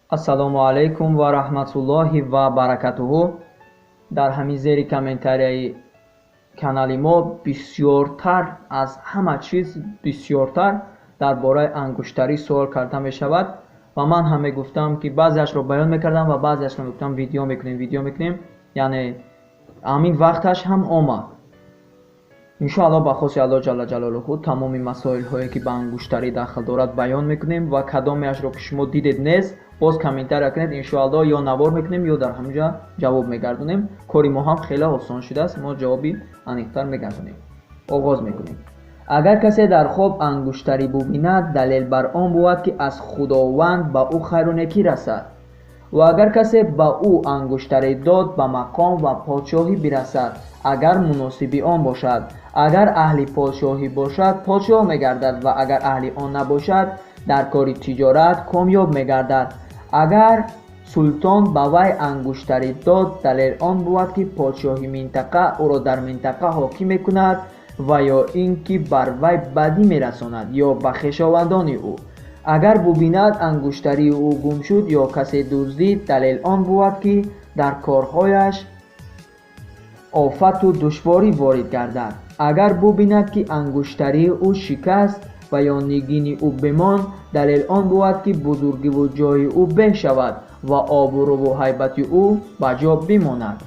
Ассалому алайкум ва раҳматуллоҳи ва баракатуҳу. Дар ҳамин зери комментарияи канали мо бисёртар аз ҳама чиз бисёртар дар бораи ангуштарӣ суол карда мешавад ва ман ҳам мегуфтам, ки баъзеашро баён мекардам ва баъзеашро мегуфтам видео мекунем, видео мекунем. Яъне ҳамин вақташ ҳам омад. Иншоаллоҳ ба хоси Аллоҳ ҷалла ҷалолуҳу тамоми масоилҳое, ки ба ангуштарӣ дахл дорад, баён мекунем ва кадомеашро ки шумо дидед нест, боз комментария кунед, иншоаллоҳ ё навор мекунем, ё дар ҳаминҷа ҷавоб мегардонем. Кори мо ҳам хеле осон шудааст, мо ҷавоби аниқтар мегардонем. Оғоз мекунем. Агар касе дар хоб ангуштарӣ бубинад, далел бар он бувад, ки аз Худованд ба ӯ хайру некӣ расад. Ва агар касе ба ӯ ангуштарӣ дод, ба мақом ва подшоҳӣ бирасад, агар муносиби он бошад. Агар аҳли подшоҳӣ бошад, подшоҳ мегардад ва агар аҳли он набошад, дар кори тиҷорат комёб мегардад. Агар султон ба вай ангуштарӣ дод, далел он бувад, ки подшоҳи минтақа ӯро дар минтақа ҳоким мекунад ва ё ин ки бар вай бадӣ мерасонад ё ба хешовандони ӯ. Агар бубинад ангуштарии ӯ гум шуд ё касе дуздид, далел он бувад, ки дар корҳояш офату душворӣ ворид гардад. Агар бубинад, ки ангуштарии ӯ шикаст ва ё нигини ӯ бимонд, далел он бувад, ки бузургиву ҷои ӯ беҳ шавад ва обрӯву ҳайбати ӯ ба ҷо бимонад.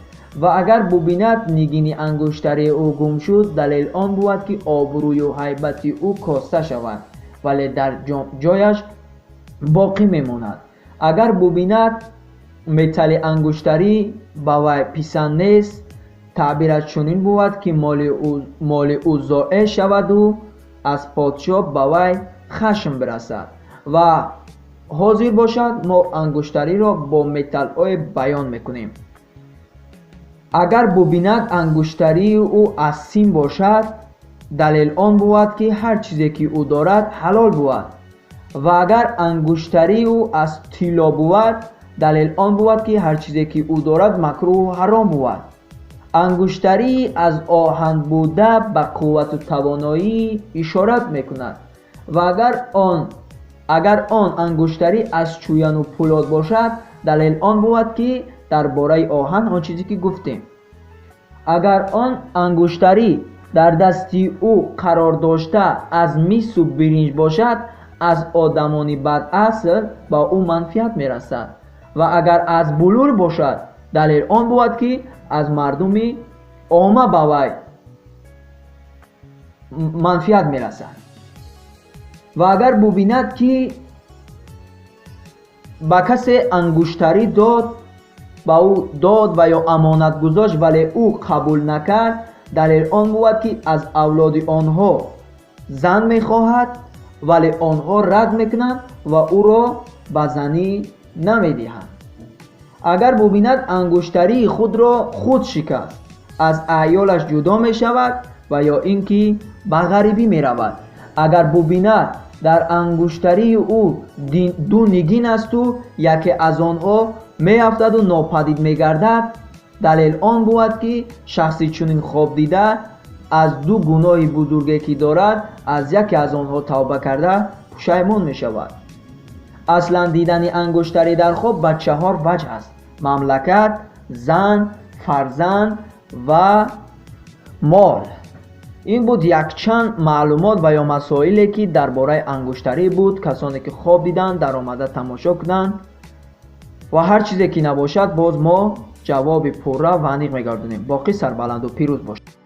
Ва агар бубинад нигини ангуштарии ӯ гум шуд, далел он бувад, ки обрӯю ҳайбати ӯ коста шавад, вале дар ҷояш боқӣ мемонад. Агар бубинад металли ангуштарӣ ба вай писанд нест, таъбираш чунин бувад, ки моли ӯ зоеъ шаваду аз подшоҳ ба вай хашм бирасад. Ва ҳозир бошад, мо ангуштариро бо металлҳое баён мекунем. Агар бубинад ангуштарии ӯ аз сим бошад, далел он бувад, ки ҳар чизе ки ӯ дорад ҳалол бувад. Ва агар ангуштарии ӯ аз тилло бувад, далел он бувад, ки ҳар чизе ки ӯ дорад макрӯҳу ҳаром бувад. Ангуштарии аз оҳан буда ба қуввату тавоноӣ ишорат мекунад. Ва агар он ангуштарӣ аз чӯяну пӯлод бошад, далел он бувад, ки дар бораи оҳан он чизе ки гуфтем. Агар он ангуштарӣ дар дасти ӯ қарор дошта аз мису биринҷ бошад, аз одамони бадасл ба ӯ манфиат мерасад. Ва агар аз булур бошад, далел он бувад, ки аз мардуми омма ба вай манфиат мерасад. Ва агар бубинад, ки ба касе ангуштарӣ дод, ба ӯ дод ва ё амонат гузошт, вале ӯ қабул накард, далел он бувад, ки аз авлоди онҳо зан мехоҳад, вале онҳо рад мекунанд ва ӯро ба занӣ намедиҳанд. Агар бубинад ангуштарии худро худ шикаст, аз аёлаш ҷудо мешавад ва ё ин ки ба ғарибӣ меравад. Агар бубинад дар ангуштарии ӯ ду нигин асту яке аз онҳо меафтаду нопадид мегардад, далел он бувад, ки шахси чунин хоб дида аз ду гуноҳи бузурге ки дорад, аз яке аз онҳо тавба карда пушаймон мешавад. Аслан дидани ангуштарӣ дар хоб ба чаҳор ваҷҳ аст: мамлакат, зан, фарзанд ва мол. Ин буд якчанд маълумот ва ё масоиле, ки дар бораи ангуштарӣ буд. Касоне ки хоб диданд, даромада тамошо кунанд ва ҳар чизе ки набошад, боз мо ҷавоби пурра ва аниқ мегардонем. Боқӣ сарбаланду пирӯз бошед.